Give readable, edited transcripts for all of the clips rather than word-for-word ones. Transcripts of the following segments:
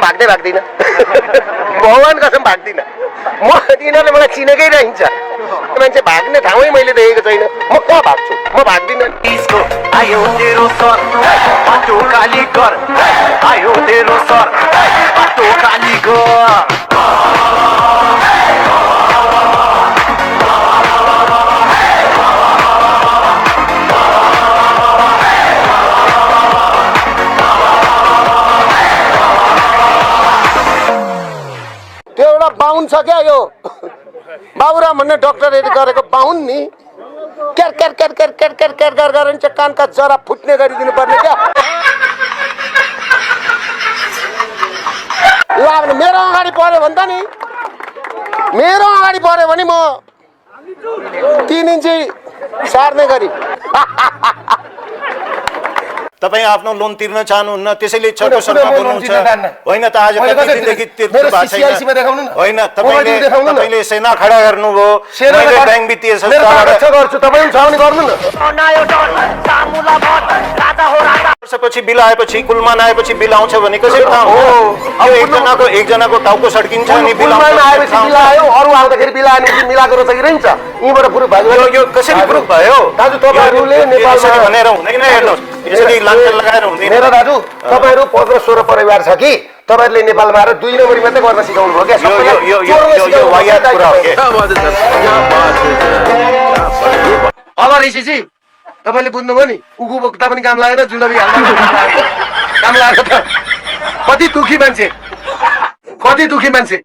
भाग्दिनँ भगवान कसम भाग्दिनँ म यिनीहरूले मलाई चिनेकै रहन्छ मान्छे भाग्ने ठाउँै मैले देखेको छैन म कहाँ भाग्छु म भाग्दिनँ आयो तेरो सर बाटो काली कर आयो तेरो सर बाटो काली कर त्यो एउटा बाहुन छ क्या यो बाबुराम भन्ने डक्टरले गरेको बाहुन नि क्यार क्यार क्यार क्यार क्यार क्यार क्यार क्यार गरेर चाहिँ कानका जरा फुट्ने गरिदिनु पर्ने क्या लाग्ने मेरो अगाडि पर्यो भने त नि मेरो अगाडि पर्यो भने म 3 इन्ची सार्ने गरी तपाईं आफ्नो लोन तिर्न चाहनुहुन्न त्यसैले छोटो शब्दमा बोल्नुहुन्छ होइन त आज कति दिनदेखि तिर्नु भएको छैन होइन तपाईले सेना खडा गर्नुभयो मैले बैंक वित्तीय संस्थाबाट गर्छु तपाईँ पनि छ भने गर्नु न वर्षपछि बिल आएपछि कुलमान आएपछि बिल आउँछ भने कसरी थाहा हो अब एकजनाको टाउको सड्किन्छ अनि बिल आयो अरू आउँदाखेरि बिल आएन मिलाएको रहेछ कि रहन्छ यहीँबाट प्रुफ भयो यो कसरी प्रुफ भयो दाजु तपाईँहरूले नेपालमा भनेर हुँदैन हेर्नुहोस् यसरी लान्छन लगाएर हुँदैन मेरो दाजु तपाईँहरू 15-16 परिवार छ कि तपाईँहरूले नेपालमा आएर 2 नम्बरी मात्रै गर्न सिकाउनु भयो क्या अब ऋषिजी तपाईँले बुझ्नुभयो नि उगु बोक्दा पनि काम लागेर जुलबी हाल्दा काम लागेको त कति दुखी मान्छे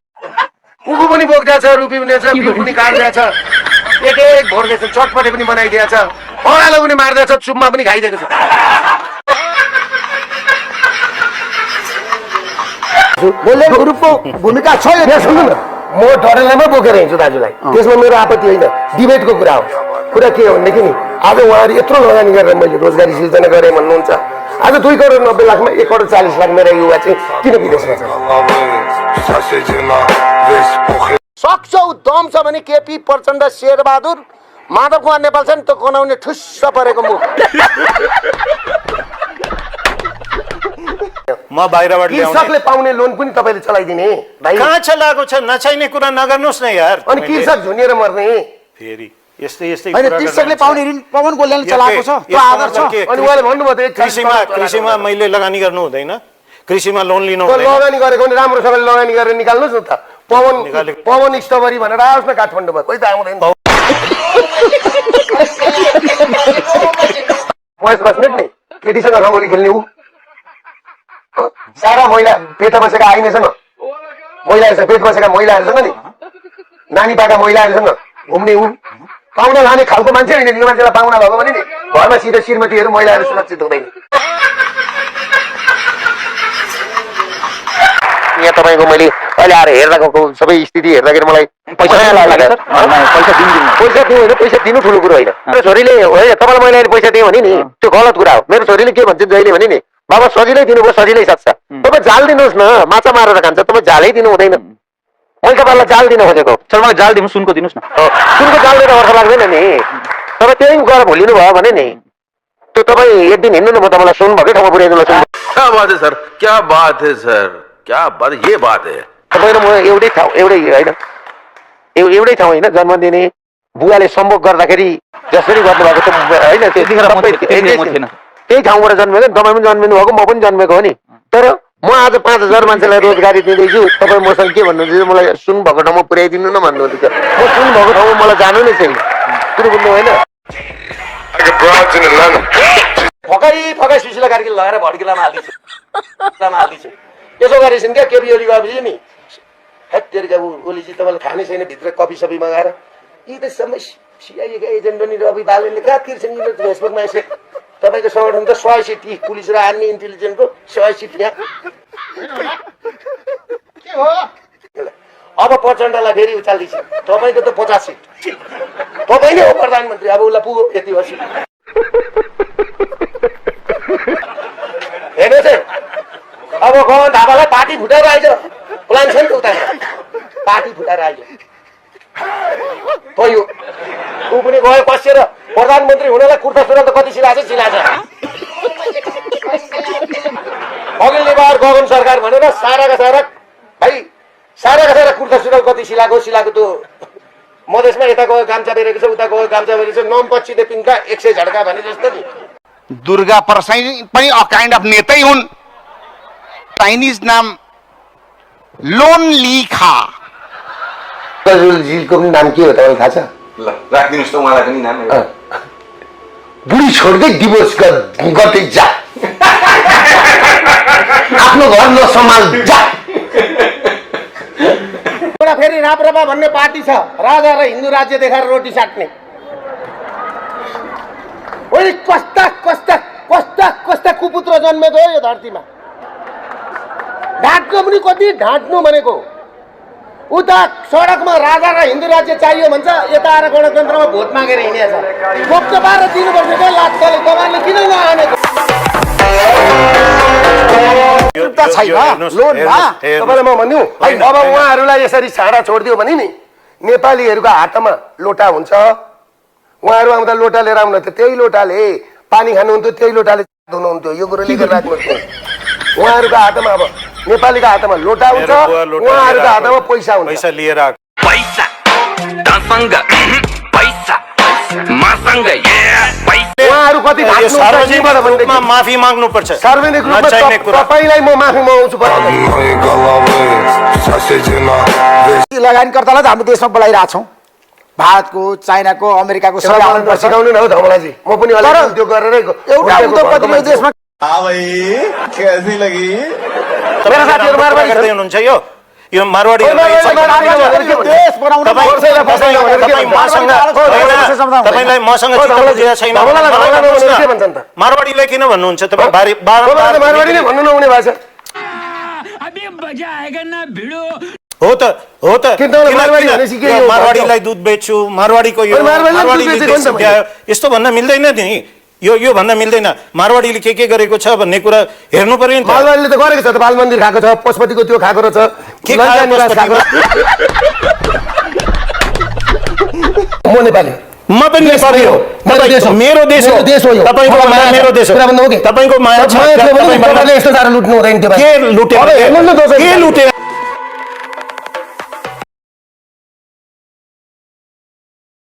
उगु पनि बोक्दैछ रुपी पनि छ बिउ पनि काट्दैछ एक भोर्दैछ चटपटे पनि बनाइदिएछ अँगालो पनि मार्दैछ चुम्मा पनि खाइदिएको छ बोलेको ग्रुपको भूमिका छ यो सुन्नु न म डडेलामै बोकेर हिँड्छु दाजुलाई त्यसमा मेरो आपत्ति होइन डिबेटको कुरा हो कुरा के हो भनेदेखि नि आज उहाँहरू यत्रो लगानी गरेर मैले रोजगारी सृजना गरेँ भन्नुहुन्छ आज 2 करोड 90 लाखमा 1 करोड 40 लाख मेरो युवा चाहिँ किन विदेशमा छ सक्छौ दम छ भने केपी प्रचण्ड शेरबहादुर माधव कुमार नेपाल छ नि त गनाउने ठुस्स परेको मुख म बाहिरबाट कृषकले पाउने लोन पनि तपाईले चलाइदिने भाइ कहाँ चलाएको छ नचाहिने कुरा नगर्नुहोस् न यार अनि कृषक झुनिएर मर्ने फेरि यस्तै हैन कृषकले पाउने ऋण पवन गोलेले चलाएको छ त्यो आधार छ अनि उहाँले भन्नुभयो त कृषिमा मैले लगानी गर्नु हुँदैन कृषिमा लोन लिनु हुँदैन लगानी गरेको नि राम्रोसँगले लगानी गरेर निकाल्नुस् न त पवन स्ट्रबेरी भनेर आओस् न काठमाडौँमा कोही त आउँदैन वयस बस्नेट नि केटीसँग रङ्गोली खेल्ने ऊ सारा महिला पेट बसेका आइनेसँग महिलाहरूसँग पेट बसेका महिलाहरूसँग नि नानी पाएका महिलाहरूसँग घुम्ने ऊ पाहुना लाने खालको मान्छे होइन यो मान्छेलाई पाहुना भएको भने नि घरमा सिधै श्रीमतीहरू महिलाहरू सुरक्षित हुँदैन यहाँ तपाईँको मैले अहिले आएर हेर्दाको सबै स्थिति हेर्दाखेरि मलाई पैसा दिनु ठुलो कुरो होइन मेरो छोरीले तपाईँलाई मैले अहिले पैसा दिएँ भने नि त्यो गलत कुरा हो मेरो छोरीले के भन्छ जहिले भने नि बाबा सजिलै दिनुभयो सजिलै सक्छ तपाईँ जाल दिनुहोस् न माछा मारेर खान्छ तपाईँ झालै दिनु हुँदैन मैले तपाईँलाई जाल दिन खोजेको सर मलाई जाल दिनु सुनको दिनुहोस् न सुनको जाल दिएर अर्थ लाग्दैन नि तपाईँ त्यही गएर भुलिनु भयो भने नि त्यो तपाईँ एक दिन हिँड्नु न म तपाईँलाई सुन भएकै ठाउँमा पुर्याइदिनु क्या बात है सर क्या बात है सर क्या बात ये बात है तपाईँ र म एउटै ठाउँ होइन जन्म दिने बुवाले सम्भोग गर्दाखेरि जसरी गर्नुभएको त होइन त्यही ठाउँबाट जन्मेको तपाईँ पनि जन्मिनु भएको म पनि जन्मेको हो नि तर म आज 5000 मान्छेलाई रोजगारी दिँदैछु तपाईँ मसँग के भन्नुहुन्छ मलाई सुन भएको ठाउँमा पुर्याइदिनु न भन्नुहुन्छ म सुन भएको ठाउँमा मलाई जानु नै छैन कुरो बुझ्नु होइन फकाइ सुशीला कार्की लगाएर भड्किलामा हालिदिन्छु यसो गरेछन् क्या केपी ओली गएपछि नि हेत्तेरिका ओलीजी तपाईँलाई थाहा नै छैन भित्र कपी सपी मगाएर यी त सबै सिआइएका एजेन्ट पनि रवि बालनले कहाँ तिर्छन् यिनीहरू फेसबुकमा यसो तपाईँको सङ्गठन त 100 सिट पुलिस र आर्मी इन्टेलिजेन्सको 100 सिट यहाँ के हो अब प्रचण्डलाई फेरि उचाल्दैछ तपाईँको त 50 सिट तपाईँ नै हो प्रधानमन्त्री अब उसलाई पुग्यो यति हो सिट हेर्नुहोस् है अब गवन थापालाई पार्टी फुटाएर आइज प्लान छ नि त उता पार्टी फुटाएर आइज ऊ पनि गयो कसेर प्रधानमन्त्री हुनलाई कुर्ता सुरुवाल त कति सिलाएको छ अघिल्लो परिवार गगन सरकार भनेर साराका सारा भाइ साराका सारा कुर्ता सुरुवाल कति सिलाएको त्यो मधेसमा यता गयो गाम्चा बेरेको छ उता गयो गाम्चा बेरेको छ नमपच्छिले पिङ्का 100 झड्का भने जस्तो नि दुर्गा परसाई पनि अ काइन्ड अफ नेतै हुन् चाइनिज नाम लोन लिखा झिलको पनि नाम के हो तपाईँलाई थाहा छ ल राखिदिनुस् त उहाँलाई पनि नाम बुढी छोड्दै डिभोर्स गर्दै जा आफ्नो घर नसम्हाल जा एउटा फेरि राप्रपा भन्ने पार्टी छ राजा र हिन्दू राज्य देखाएर रोटी साट्ने ओइ कस्ता कस्ता कस्ता कस्ता कुपुत्र जन्मेको हो यो धरतीमा ढाँट्नु पनि कति ढाँट्नु भनेको उता सडकमा राजा र हिन्दू राज्य चाहियो भन्छ यता आएर गणतन्त्रमा भोट मागेर हिँडेछ भोट पारेर दिनुपर्छ क्या लाटले तपाईँले किन नआनेको तपाईँलाई म भन्नु अब उहाँहरूलाई यसरी छाडा छोडिदियो भने नि नेपालीहरूको हातमा लोटा हुन्छ उहाँहरू आउँदा लोटा लिएर आउनुहुन्थ्यो त्यही लोटाले पानी खानुहुन्थ्यो त्यही लोटाले धुनुहुन्थ्यो यो कुरो लेखेर राख्नुहोस् उहाँहरूको हातमा अब नेपालीको हातमा लोटा हुन्छ उहाँहरूको हातमा पैसा हुन्छ पैसा लिएर पैसा तसँग पैसा मसँग उहाँहरू कति सार्वजनिक रूपमा माफी माग्नु पर्छ सार्वजनिक रूपमा तपाईलाई म माफी माग्छु लगानीकर्तालाई त हाम्रो देशमा बोलाइरहेको छौँ भारतको चाइनाको अमेरिकाको सिकाउनु न हौ धमलाजी म पनि अलि त्यो गरेर एउटा उद्योगपतिले देशमा मेरा साथीहरु मारवाडी गर्दै हुनुहुन्छ यो मारवाडीहरुलाई तपाईलाई मसँग चित्त बुझेको छैन मारवाडीलाई किन भन्नुहुन्छ तपाई मारवाडी नै भन्नु नहुने भाषा हो त मारवाडीलाई दुध बेच्छु मारवाडीको यो यस्तो भन्न मिल्दैन नि यो भन्न मिल्दैन मारवाडीले के गरेको छ भन्ने कुरा हेर्नु पर्यो नि मारवाडीले त गरेको छ त बाल मन्दिर खाएको छ पशुपतिको त्यो खाएको रहेछ के खाएको म नेपाली म पनि नेपाली हो मेरो देश हो तपाईको माया मेरो देश हो तपाईको माया छ यस्तो साह्रो लुट्नु हुँदैन त्यो के लुटे